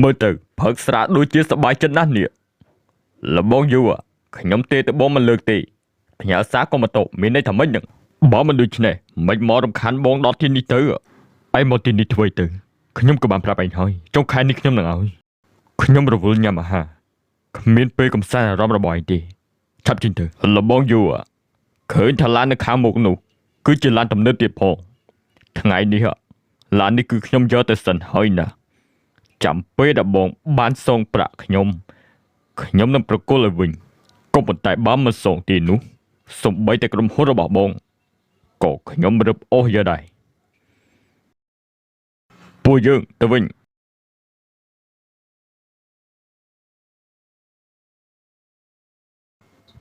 មើលទៅផឹកស្រាដូចជាសប្បាយចិត្តណាស់នេះលបងយូរខ្ញុំទេទៅបងមិនលើកទេផ្ញើសារក៏មកតបមានន័យថាម៉េចនឹងបើមិនដូច្នេះមិនមករំខានបងដល់ទីនេះទៅឯងមកទីនេះធ្វើអីទៅខ្ញុំក៏បានប្រាប់ឯងហើយចុងខែនេះខ្ញុំនឹងឲ្យខ្ញុំរវល់ញ៉ាំអាហារគ្មានពេលកំសាន្តអារម្មណ៍របស់ឯងទេឆាប់ចេញទៅលបងយូរឃើញថាឡាននៅខាងមុខនោះគឺជាឡានទំនើបទៀតផងថ្ងៃនេះឡាននេះគឺខ្ញុំយកទៅសិនហើយណា ចាំពេលដែលបងបានសងប្រាក់ខ្ញុំខ្ញុំនឹងប្រគល់ឲ្យវិញក៏ប៉ុន្តែបើមិនសងទេនោះសំបីតែក្រុមហ៊ុនរបស់បងក៏ខ្ញុំរឹបអូសយកដែរពួកយើងទៅវិញ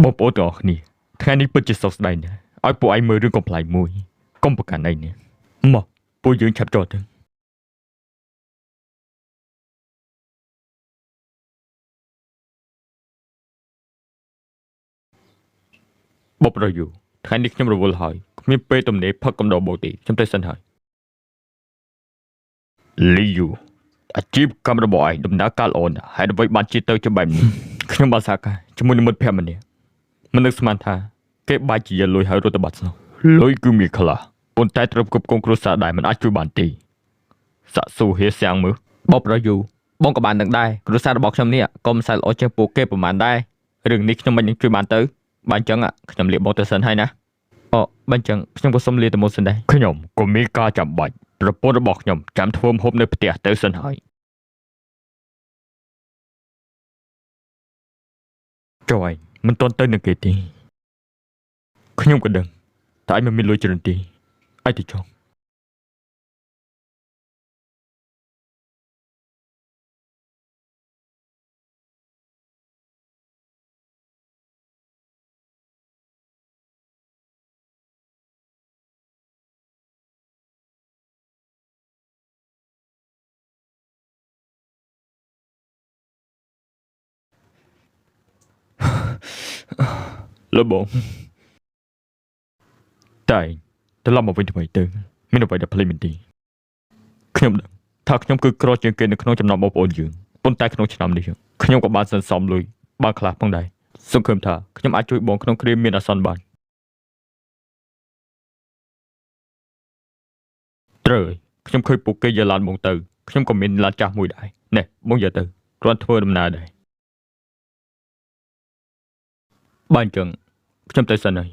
បងប្អូនទាំងអស់គ្នាថ្ងៃនេះពិតជាសោកស្ដាយណាស់ឲ្យពួកឯងមើលរឿងកំប្លែងមួយកុំប្រកាន់អីនេះមកពួកយើងឆាប់ចោលទៅ បបរយូថ្ងៃនេះខ្ញុំរវល់ហើយគ្មានពេលទំនេរផឹកកំដរបោកទេខ្ញុំទៅសិនហើយលីយូអាជីវកម្មរបស់ឯងដំណើរការល្អណាស់ហេតុអ្វីបានជាទៅជាបែបនេះខ្ញុំបានសហការជាមួយនឹងមិត្តភក្តិម្នាក់មិននឹកស្មានថាគេបាច់ជាយកលុយហើយរត់ទៅបាត់ស្នោះលុយគឺមានខ្លះប៉ុន្តែត្រូវគ្រប់គ្រងគ្រួសារដែរមិនអាចជួយបានទេសាក់ស៊ូហៀសៀងមើលបបរយូបងក៏បានដឹងដែរគ្រួសាររបស់ខ្ញុំនេះក៏មិនសូវល្អជាងពួកគេប្រហែលដែររឿងនេះខ្ញុំមិននឹងជួយបានទៅ បើអញ្ចឹងខ្ញុំលាបងទៅសិនហើយណាអូបើអញ្ចឹងខ្ញុំក៏សុំលាទៅមុនសិនដែរខ្ញុំក៏មានការចាំបាច់ប្រពន្ធរបស់ខ្ញុំចាំធ្វើម្ហូបនៅផ្ទះទៅសិនហើយចុះឯងមិនទាន់ទៅនឹងគេទេខ្ញុំក៏ដឹងតែឯងមិនមានលុយច្រើនទេឯងទៅចុះលបងតែឯងត្រឡប់មកវិញថ្មីទៅមានអ្វីដែលភ្លេចមែនទេខ្ញុំដឹងថាខ្ញុំគឺក្រជាងគេនៅក្នុងចំណោមបងប្អូនយើងប៉ុន្តែក្នុងឆ្នាំនេះខ្ញុំក៏បានសន្សំលុយបានខ្លះផងដែរសង្ឃឹមថាខ្ញុំអាចជួយបងក្នុងគ្រាមានអាសន្នបានត្រូវហើយខ្ញុំឃើញពួកគេយកឡានបងទៅខ្ញុំក៏មានឡានចាស់មួយដែរណែបងយកទៅគ្រាន់ធ្វើដំណើរដែរបើអញ្ចឹងខ្ញុំទៅសិនហើយ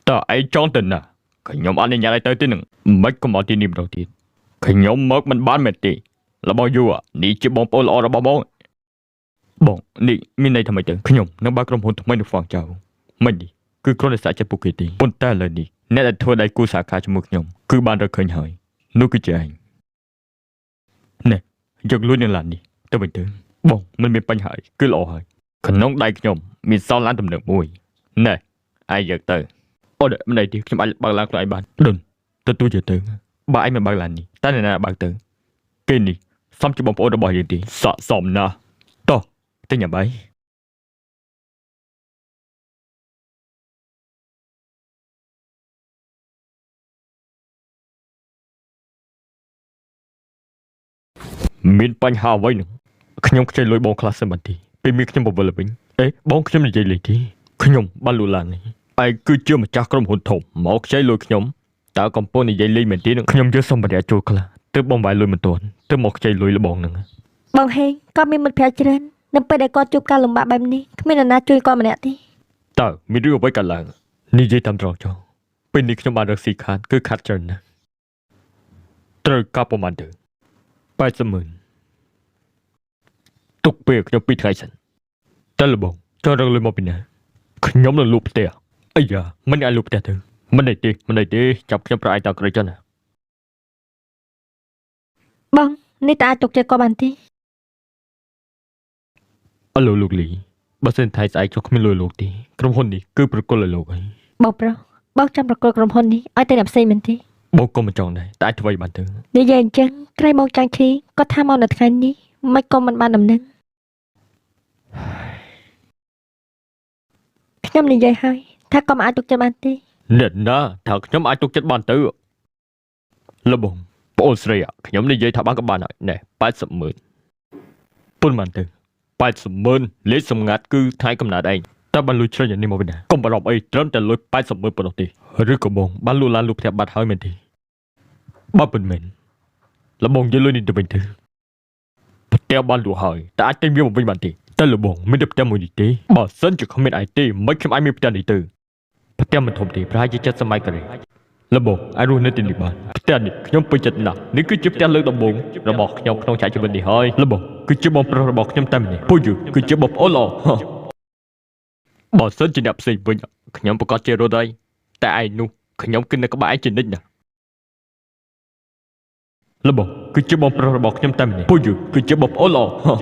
តើឯងចង់ទៅណាខ្ញុំអនុញ្ញាតឲ្យទៅទីនឹងមិនក៏មកទីនេះម្ដងទៀតខ្ញុំមកមិនបានមែនទេរបស់យូនេះជាបងប្អូនល្អរបស់បងបងនេះមានន័យថាម៉េចទៅខ្ញុំនឹងបើកក្រុមហ៊ុនថ្មីនៅហ្វាងចៅមិននេះគឺគ្រាន់តែសាក់ចិត្តពួកគេទេប៉ុន្តែឥឡូវនេះអ្នកដែលធ្វើដៃគូសហការជាមួយខ្ញុំគឺបានរកឃើញហើយនោះគឺជាឯងណែយកលុយនឹងឡាននេះទៅវិញទៅបងមិនមានបញ្ហាអីគឺល្អហើយក្នុងដៃខ្ញុំមានសល់ឡានទំនើបមួយណែឯងយកទៅអូនមិនអីទេខ្ញុំអាចបើកឡានខ្លួនឯងបានដុនទទួលយកទៅបើឯងមិនបើកឡាននេះតើអ្នកណាបើកទៅគេនេះសំជាបងប្អូនរបស់យើងទេស័កសមណាស់តោះទៅញ៉ាំបាយមានបញ្ហាអ្វីនឹងខ្ញុំខ្ចីលុយបងខ្លះសិនបន្តិចពេលមានខ្ញុំបវលវិញអេបងខ្ញុំនិយាយលេងទេខ្ញុំបានលួចឡាននេះឯងគឺជាម្ចាស់ក្រុមហ៊ុនធំមកខ្ចីលុយខ្ញុំតើកំពុងនិយាយលេងមែនទេនឹងខ្ញុំយកសម្ភារៈចូលខ្លះទើបបងវាយលុយមិនទាន់ទើបមកខ្ចីលុយលបងនឹង បងហេងគាត់មានមិត្តភក្តិច្រើននៅពេលដែលគាត់ជួបការលំបាកបែបនេះគ្មាននរណាជួយគាត់ម្នាក់ទេ តើមានរឿងអ្វីកើតឡើងនិយាយតាមត្រង់ចុះពេលនេះខ្ញុំបានរកស៊ីខាតគឺខាតច្រើនណាស់ត្រូវកាប់ប្រហែលទៅ80ម៉ឺនទុកពេលខ្ញុំពីរថ្ងៃសិនតើលបងចង់រកលុយមកពីណាខ្ញុំនឹងលក់ផ្ទះអាយ៉ាមិនអាចលក់ផ្ទះទៅមិនអីទេមិនអីទេចាប់ខ្ញុំប្រឯងតក្រៃចុះណា បងនេះតើអាចទុកចិត្តគាត់បានទេ អឡូលោកលីបើសិនថៃស្អែកចុះគ្មានលុយលោកទេក្រុមហ៊ុននេះគឺប្រគល់ឲ្យលោកហើយ បងប្រុសបងចាំប្រគល់ក្រុមហ៊ុននេះឲ្យតែអ្នកផ្សេងមែនទេ បងក៏មិនចង់ដែរតែអាចធ្វើឲ្យបានទៅ និយាយអញ្ចឹងក្រែងបងចាងឈីគាត់ថាមកនៅថ្ងៃនេះមិនក៏មិនបានដំណឹងខ្ញុំនិយាយហើយថាក៏មិនអាចទុកចិត្តបានទេ អ្នកណាថាខ្ញុំអាចទុកចិត្តបានទៅ លបងប្អូនស្រីខ្ញុំនិយាយថាបានក៏បានហើយណែ80ម៉ឺនប៉ុន្មានទៅ80ម៉ឺនលេខសម្ងាត់គឺថ្ងៃកំណើតឯងតើបានលុយច្រើនយ៉ាងនេះមកវិញណាកុំបារម្ភអីត្រឹមតែលុយ80ម៉ឺនប៉ុណ្ណោះទេឬក៏បងបានលក់ឡានលក់ផ្ទះបាត់ហើយមែនទេបើមិនមែនលបងយកលុយនេះទៅវិញទៅផ្ទះបានលក់ហើយតែអាចទិញវាមកវិញបានទេតែលបងមានតែផ្ទះមួយនេះទេបើសិនជាគ្មានឯងទេមិនខ្ញុំអាចមានផ្ទះនេះទៅផ្ទះមិនធំទេប្រហែលជា70ម៉ែត្រការ៉េ លបងអាចរស់នៅទីនេះបានផ្ទះនេះខ្ញុំពេញចិត្តណាស់នេះគឺជាផ្ទះលើកដំបូងរបស់ខ្ញុំក្នុងឆាកជីវិតនេះហើយលបងគឺជាបងប្រុសរបស់ខ្ញុំតែម្នាក់ពួកយើងគឺជាបងប្អូនល្អហ៎បើសិនជាអ្នកផ្សេងវិញខ្ញុំប្រកាសជារត់ហើយតែឯងនោះខ្ញុំគឺនៅក្បែរឯងជានិច្ចណាស់លបងគឺជាបងប្រុសរបស់ខ្ញុំតែម្នាក់ពួកយើងគឺជាបងប្អូនល្អហ៎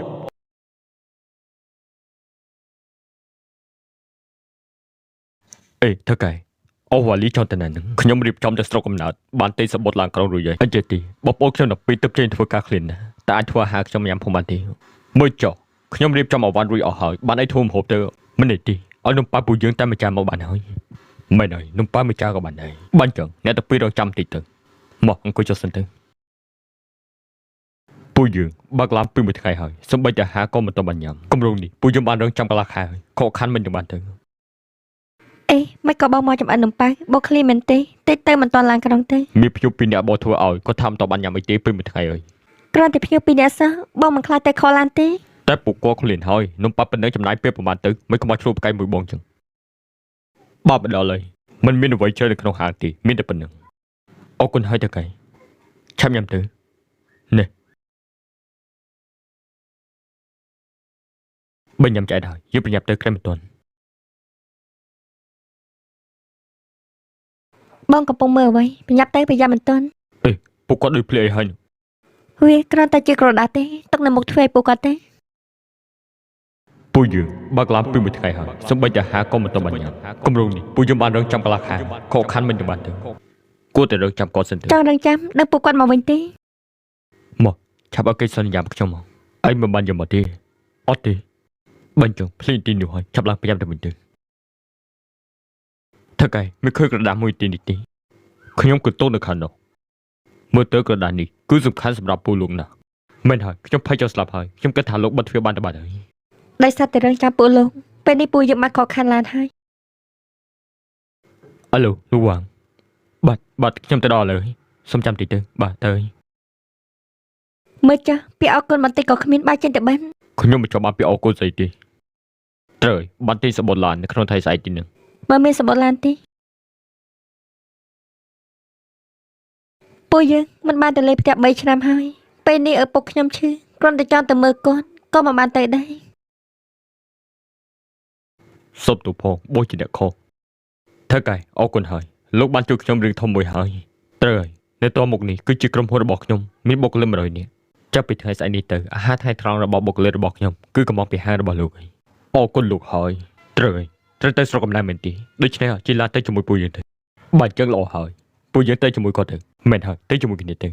អេថៅកែ អូវ៉ាលីចង់ទៅណានឹងខ្ញុំរៀបចំទៅស្រុកកំណើតបានទេសបុតឡើងក្រុងរួចហើយអញ្ចេះទីបងប្អូនខ្ញុំដល់ពេលទៅចេញធ្វើការឃ្លានណាតែអាចធ្វើអាហារខ្ញុំញ៉ាំផងបានទេមួយចុះខ្ញុំរៀបចំអវ៉ាន់រួចអស់ហើយបានអីធ្វើម្ហូបទៅមិនទេទីឲ្យនំប៉ាពូយើងតែមួយចានមកបានហើយមិនហើយនំប៉ាមួយចានក៏បានដែរបានចឹងអ្នកទៅពេលរងចាំតិចទៅមកអង្គុយចុះសិនទៅពូយើងបើកឡានពីមួយថ្ងៃហើយសំបីតែអាហារក៏មិនទាន់បានញ៉ាំគម្រោងនេះពូយើងបានរងចាំកន្លះខែហើយខកខានមិនចឹងបានទៅ អេមិនក៏បងមកចំអិននំប៉័ងបងឃ្លីមែនទេតិចទៅមិនទាន់ឡើងក្រុងទេ មានភ្ញៀវពីរនាក់បោធ្វើឲ្យគាត់ថាមិនតបានញ៉ាំអីទេពេលមួយថ្ងៃហើយ គ្រាន់តែភ្ញៀវពីរនាក់សោះបងមិនខ្លាចតែខកឡានទេ តែពួកគាត់ឃ្លានហើយនំប៉ាប់ប៉ុណ្ណឹងចំណាយពេលប្រហែលទៅមិនខ្មោចឆ្លោះផ្កាយមួយបងចឹងបាបដល់ហើយមិនមានអ្វីច្រើននៅក្នុងហាងទេមានតែប៉ុណ្ណឹងអរគុណហើយតើកៃឆាប់ញ៉ាំទៅនេះបើញ៉ាំឆ្អែតហើយយើងប្រញាប់ទៅក្រែមមិនទាន់ បងកំពុងមើលអ្វីប្រញាប់ទៅប្រយ័ត្នមិនទាន់ ពួកគាត់ដូចភ្លេចអីហើយនោះ វាគ្រាន់តែជាក្រដាសទេទុកនៅមុខទ្វេពួកគាត់ទេ ពួកយើងបើកឡានពីមួយថ្ងៃហើយសំបីតែអាហារក៏មិនទាន់បានញ៉ាំគម្រោងនេះពួកយើងបានរងចាំកន្លះខែខកខានមិនទៅបានទៅគួរតែរងចាំគាត់សិនទៅ ចង់រងចាំដឹងពួកគាត់មកវិញទេ មកឆាប់ឲ្យគេសន្យាមកខ្ញុំមកឯងមិនបានយកមកទេអត់ទេបាញ់ចុងភ្លេងទីនោះហើយឆាប់ឡើងប្រញាប់ទៅវិញទៅថឹកឯងមិនឃើញក្រដាសមួយទីនេះទេខ្ញុំក៏ទោសនៅខាងនោះមើលទៅក្រដាសនេះគឺសំខាន់សម្រាប់ពូលោកណាស់មែនហើយខ្ញុំភ័យចង់ស្លាប់ហើយខ្ញុំគិតថាលោកបិទទ្វារបានទៅបាត់ហើយ ដោយសារតែរងចាំពួកលោកពេលនេះពួកយើងបានខកខានឡានហើយ អាឡូលោកវ៉ាងបាទបាទខ្ញុំទៅដល់ឥឡូវហើយសូមចាំតិចទៅបាទទៅហើយ មើលចាស់ពាក្យអរគុណបន្តិចក៏គ្មានបាយចេញទៅបាន ខ្ញុំមិនចង់បានពីអរគុណស្អីទេត្រូវហើយបានទីសបុតឡាននៅក្នុងថ្ងៃស្អែកទីនឹង បើមានសម្បត្តិឡានទេពួកយើងមិនបានទៅលេងផ្ទះ3ឆ្នាំហើយពេលនេះឪពុកខ្ញុំឈឺគ្រាន់តែចង់ទៅមើលគាត់ក៏មិនបានទៅដែរ សុបទូផងបោះជាអ្នកខុសថើកែអរគុណហើយលោកបានជួយខ្ញុំរឿងធំមួយហើយត្រូវហើយនៅតមុខនេះគឺជាក្រុមហ៊ុនរបស់ខ្ញុំមានបុគ្គលិក100នាក់ចាប់ពីថ្ងៃស្អែកនេះទៅអាហារថ្ងៃត្រង់របស់បុគ្គលិករបស់ខ្ញុំគឺកំងពីហាងរបស់លោកហើយអរគុណលោកហើយត្រូវហើយត្រូវទៅស្រុកកំណើតមែនទេដូច្នេះជីឡាទៅជាមួយពួកយើងទៅបាទចឹងល្អហើយពួកយើងទៅជាមួយគាត់ទៅមែនហើយទៅជាមួយគ្នាទៅ